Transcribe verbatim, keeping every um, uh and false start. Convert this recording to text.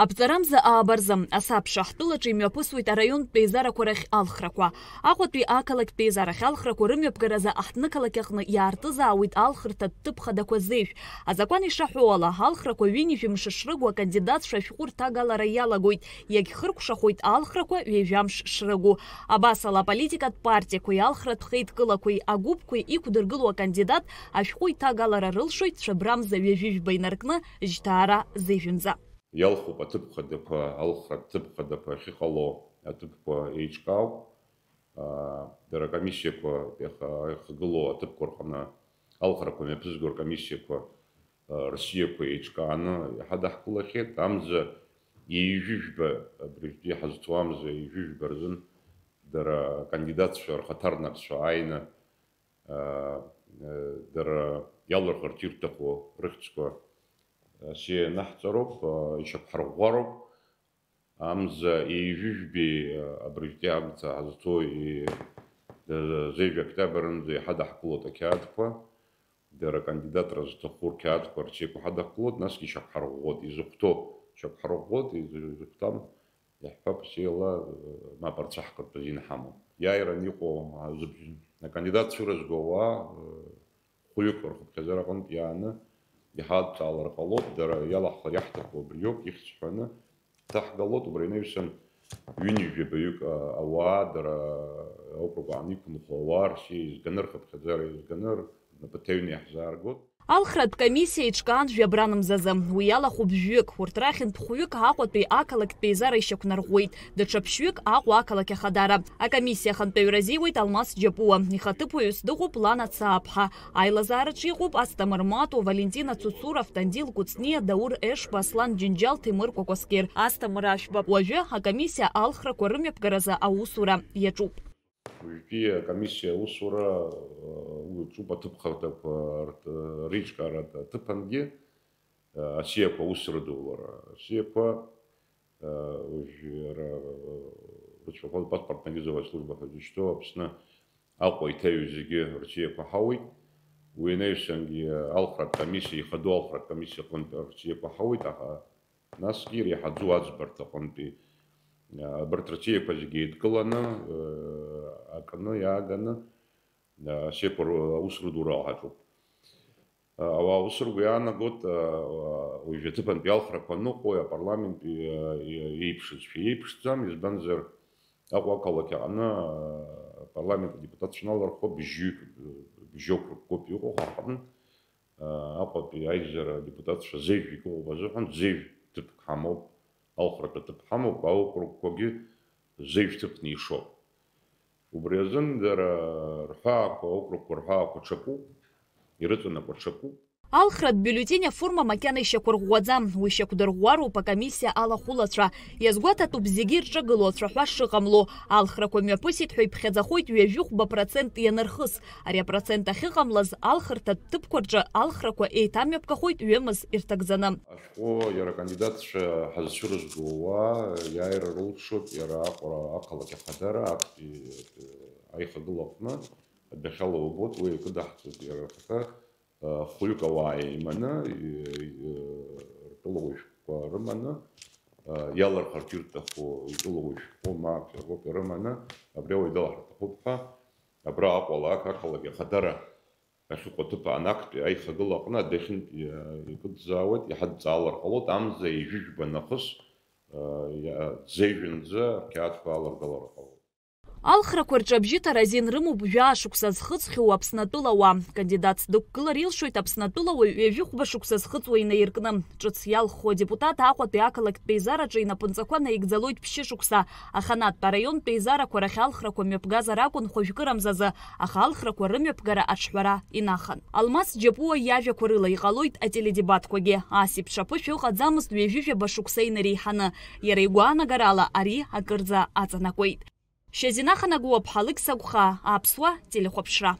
Аԥҵарамза аабарза, асабша, ҳтәылаҿы имҩаԥысуеит араионтә еизарақәа рахь алхрақәа. Аҟәатәи ақалақьтә еизарахь алхрақәа рымҩаԥгаразы аҳҭнықалақь аҟны иаартызаауеит алхырҭатә ҭыԥ хадақәа зеижә. Азакәан ишаҳәо ала, алхрақәа ҩынҩажәи мшы шрыгу акандидатцәа ашәҟәы рҭагалара иалагоит, иагьхыркәшахоит алхрақәа ҩажәа мш шрыгу. Абас ала, аполитикатә партиақәеи алхратә хеидкылақәеи агәыԥқәеи иқәдыргыло акандидат ашәҟәы иҭагалара рылшоит цәыббрамза ҩажәи жәба инаркны жьҭаара зеижәынӡа. Иалхуп аҭыԥ хадақәа, алхратә ҭыԥ хадақәа ахьыҟало аҭыԥқәа еиҿкаауп. Аа, дара акомиссиақәа иаха-, иахагылоу аҭыԥқәа рҟны алхрақәа мҩаԥызго ркомиссиақәа, аа, рсиақәа еиҿкааны иҳадаҳкылахьеит. Амза ҩажәи жәба, абрижәтәи иҳазҭоу амза ҩажәи жәба рзын дара акандидатцәа рхаҭарнакцәа ааины, аа, дара иалырхырц ирҭаху рыхьӡқәа асиа ианаҳҵароуп, аа, ишьақәҳарӷәӷәароуп. Амза ҩажәи жәбеи, аа, абрижәтәи амца ҳазҭоу и-, д-, зеижә октиабрынӡа иҳадаҳкылоит ақьаадқәа. Дара акандидатра зҭаху рқьаадқәа рчеиқәа ҳадаҳкылоит, насгьы ишьақәҳарӷәӷәоит, изыхәҭоу шьақәҳарӷәӷәоит, изы-, изыхәҭам, иаҳҳәап, сиала, э, мап рцәаҳкыртә азин ҳамоуп. Иааиран иҟоу, а, зыбжь-, акандидатцәа рызго ауаа, э, хәҩык рхыԥхьаӡара аҟынтә иааны иҳадҵаалар ҟалоит, дара иалаҳхыр иаҳҭаху абриоуп, ихьӡ ҳәаны иҭаҳгалоит, убри анаҩсан ҩынҩажәи баҩык, а, ауаа, дара аокруг аан иқәынхо ауаа рсиа еизганы, рхыԥхьаӡара еизганы, рнапы ҭаҩны иаҳзааргоит. Алхратә комиссиа еиҿкаан жәабран мзазы. Уи иалахәуп жәҩык, урҭ рахьынтә хәҩык Аҟәатәи ақалақьтә еизара ишьақәнарӷәӷәеит, даҽа ԥшьҩык Аҟәа ақалақь ахадара. Акомиссиа ахантәаҩра азиуеит Алмас Џьапуа, ихаҭыԥуаҩыс дыҟоуп Лана Цааԥҳа. Аилазаараҿы иҟоуп Асҭамыр Матуа, Валентина Цуцура, Автандил Кәыҵниа, Даур Ешба, Аслан Џьынџьал, Ҭемыр Кәакәасқьер, Асҭамыр Ашәба. Уажәы акомиссиа алхрақәа рымҩаԥгаразы аусура иаҿуп. Уажәтәи акомиссиа аусура, э, уи аҿуп аҭыԥхадақәа рт-, реиҿкааратә аҭыԥангьы, э, асиақәа аус рыдулара. Асиақәа, э, уажә иара, э, рыцәахәы паспортно-визовая служба ҳәа зышьҭоу Аԥсны Аҟәа иҭаҩу зегьы рсиақәа ҳауеит. Уи анаҩсангьы алхратә комиссиа, ихадоу алхратә комиссиа аҟынтә рсиақәа ҳауеит, аха насгьы иреиҳаӡоу аӡбарҭа аҟынтәи, а, абарҭ рсиақәа зегьы еидкыланы, э, акны иааганы, а, асиақәа ру-, аус рыдура ҳаҿуп. А, ауаа аус ргәы иаанагоит, а, а, уажәы аҭыԥантәи алхрақәа аныҟоу, апарламент, а, а, еиԥшызшәа иеиԥшӡам, избанзар, Аҟәа ақалақь аҟны, а, апарламент адепутатцәа налархуа бжьҩык, бжьоук рықәкуп иҟоу ҳаҟны. Аҟәатәи аизара адепутатцәа зеижәҩык ыҟоуп азыҳәан, зеижә ҭыԥк ҳамоуп, алхратә аҭыԥ ҳамоуп, аокругқәагьы зеижә ҭыԥны ишоуп. Убри азын дара рҳәаақәа, аокругқәа рҳәаақәа ҽакуп, ирыҵанакуа ҽакуп. Алхратә бюллетень аформа макьана ишьақәырӷәӷәаӡам, уи шьақәдырӷәӷәароуп акомиссиа алахәылацәа. Иазгәаҭатәуп зегьы ирҿагылоу ацәаҳәа шыҟамло. Алхрақәа мҩаԥысит ҳәа иԥхьаӡахоит ҩажәихәба процент ианырхыс. Ари апроцент ахьыҟамлаз алхырҭатә ҭыԥқәа рҿы алхрақәа еиҭамҩаԥгахоит ҩымз ирҭагӡаны. Ашәҟәы иара акандидатцәа ҳазцәырызго ауаа иааира рылшоит иара Аҟәа ақалақь ахадара актәи аихагыла аҟны адәахьала убоит, уи икыдаҳҵоит иара ахаҭа, хәҩык ауаа еиманы, и-, и-, ртәылауаҩ шәҟәқәа рыманы, иалырхырц ирҭаху итәылауаҩ шәҟәы ма акәзар роуп ирыманы, абри ауаҩ далаҳарҭахуп ҳәа, абра Аҟәала ақалақь ахадара ахьыҟоу аҭыԥ аан актәи аихагыла аҟны адәахьынтә икыдҵаауеит, иҳадҵаалар ҟалоит, амза ҩажәи жәба нахыс, зеижәынӡа рқьаадқәа аларгалар ҟалоит. Алхрақәа рҿы абжьыҭара азин рымоуп жәаа шықәса зхыҵхьоу Аԥсны атәылауаа. Кандидатс дықәгылар илшоит Аԥсны атәылауаҩ ҩажәихәба шықәса зхыҵуа инаиркны. Ҿыц иалху адепутат Аҟәатәи ақалақьтә еизараҿы инапынҵақәа наигӡалоит ԥшьышықәса, аханатә араионтә еизарақәа рахь алхрақәа мҩаԥгазар акәын хәажәкырамзазы, аха алхрақәа рымҩаԥгара аҿҳәара инахан. Алмас Џьапуа иажәақәа рыла иҟалоит ателедебатқәагьы. Ас еиԥш аԥышәа ыҟаӡамызт ҩажәи жәаба шықәса инареиҳаны. Иара игәаанагарала ари акырӡа аҵанакуеит. Шьазина Ханагәуаԥҳа, Алықьса Гәхаа, Аԥсуа телехәаԥшра.